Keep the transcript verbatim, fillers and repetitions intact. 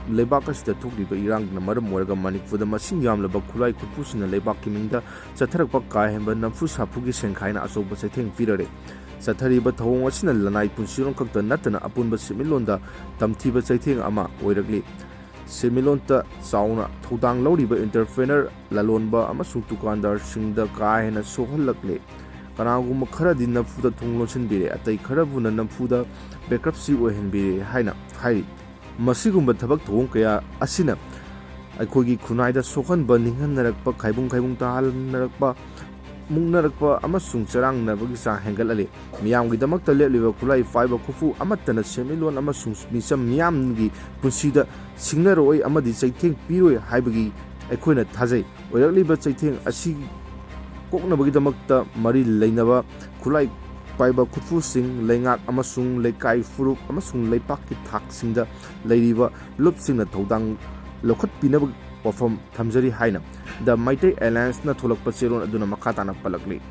ꯂꯩꯕꯥꯛ ꯑꯁꯤꯗ ꯊꯣꯛꯂꯤꯕ ꯏꯔꯥꯡꯅ ꯃꯔꯝ ꯑꯣꯏꯔꯒ ꯃꯅꯤꯄꯨꯔꯗ ꯃꯁꯤꯡ ꯌꯥꯝꯂꯕ ꯈꯨꯠꯂꯥꯏ ꯈꯨꯠꯄꯨꯁꯤꯡꯅ ꯂꯩꯕꯥꯛꯀꯤ ꯃꯤꯡꯗ ꯆꯠꯊꯔꯛꯄ ꯀꯥ ꯍꯦꯟꯕ ꯅꯝꯐꯨ ꯁꯥꯐꯨꯒꯤ ꯁꯦꯟꯈꯥꯏꯅ ꯑꯆꯧꯕ ꯆꯩꯊꯦꯡ ꯄꯤꯔꯔꯦ꯫ ꯆꯠꯊꯔꯤꯕ ꯊꯧꯑꯣꯡ ꯑꯁꯤꯅ ꯂꯅꯥꯏ ꯄꯨꯟꯁꯤꯔꯣꯜ ꯈꯛꯇ ꯅꯠꯇꯅ ꯑꯄꯨꯟꯕ ꯁꯦꯟꯃꯤꯠꯂꯣꯟꯗ ꯇꯝꯊꯤꯕ ꯆꯩꯊꯦꯡ ꯑꯃ ꯑꯣꯏꯔꯛꯂꯤ꯫ ꯁꯦꯟꯃꯤꯠꯂꯣꯟꯗ ꯆꯥꯎꯅ ꯊꯧꯗꯥꯡ ꯂꯧꯔꯤꯕ entrepreneur, ꯂꯂꯣꯟꯕ ꯑꯃꯁꯨꯡ ꯗꯨꯀꯥꯟꯗꯥꯔꯁꯤꯡꯗ ꯀꯥ ꯍꯦꯟꯅ ꯁꯣꯛꯍꯜꯂꯛꯂꯦ꯫ ꯀꯅꯥꯒꯨꯝꯕ ꯈꯔꯗꯤ ꯅꯝꯐꯨꯗ ꯊꯣꯡ ꯂꯣꯟꯁꯤꯟꯕꯤꯔꯦ, ꯑꯇꯩ ꯈꯔꯕꯨꯅ ꯅꯝꯐꯨꯗ bankruptcy ꯑꯣꯏꯍꯟꯕꯤꯔꯦ ꯍꯥꯏꯅ ꯍꯥꯏꯔꯤ꯫ ꯃꯁꯤꯒꯨꯝꯕ ꯊꯕꯛ ꯊꯧꯑꯣꯡ ꯀꯌꯥ ꯑꯁꯤꯅ ꯑꯩꯈꯣꯏꯒꯤ ꯈꯨꯟꯅꯥꯏꯗ ꯁꯣꯛꯍꯟꯕ, ꯅꯤꯡꯍꯟꯅꯔꯛꯄ, ꯈꯥꯏꯕꯨꯡ ꯈꯥꯏꯕꯨꯡ ꯇꯥꯍꯟꯅꯔꯛꯄ, ꯃꯨꯛꯅꯔꯛꯄ ꯑꯃꯁꯨꯡ ꯆꯔꯥꯡꯅꯕꯒꯤ ꯆꯥꯡ ꯍꯦꯟꯒꯠꯍꯜꯂꯤ꯫ ꯃꯤꯌꯥꯝꯒꯤꯗꯃꯛꯇ ꯂꯦꯞꯂꯤꯕ ꯈꯨꯠꯂꯥꯏ ꯄꯥꯏꯕ ꯈꯨꯠꯄꯨ ꯑꯃꯠꯇꯅ ꯁꯦꯟꯃꯤꯠꯂꯣꯟ ꯑꯃꯁꯨꯡ ꯃꯤꯆꯝ ꯃꯤꯌꯥꯝꯒꯤ ꯄꯨꯟꯁꯤꯗ ꯁꯤꯡꯅꯔꯣꯏ ꯑꯃꯗꯤ ꯆꯩꯊꯦꯡ ꯄꯤꯔꯣꯏ ꯍꯥꯏꯕꯒꯤ ꯑꯩꯈꯣꯏꯅ ꯊꯥꯖꯩ꯫ ꯑꯣꯏꯔꯛꯂꯤꯕ ꯆꯩꯊꯦꯡ ꯑꯁꯤ ꯀꯣꯛꯅꯕꯒꯤꯗꯃꯛꯇ ꯃꯔꯤ ꯂꯩꯅꯕ ꯈꯨꯠꯂꯥꯏ ꯄꯥꯏꯕ ꯈꯨꯠꯄꯨꯁꯤꯡ, ꯂꯩꯉꯥꯛ ꯑꯃꯁꯨꯡ ꯂꯩꯀꯥꯏ ꯐꯨꯔꯨꯞ ꯑꯃꯁꯨꯡ ꯂꯩꯄꯥꯛꯀꯤ ꯊꯥꯛꯁꯤꯡꯗ ꯂꯩꯔꯤꯕ ꯂꯨꯞꯁꯤꯡꯅ ꯊꯧꯗꯥꯡ ꯂꯧꯈꯠꯄꯤꯅꯕ ꯋꯥꯐꯝ ꯊꯝꯖꯔꯤ ꯍꯥꯏꯅ The Meitei Allianceꯅ ꯊꯣꯛꯂꯛꯄ ꯆꯦꯔꯣꯜ ꯑꯗꯨꯅ ꯃꯈꯥ ꯇꯥꯅ ꯄꯜꯂꯛꯂꯤ꯫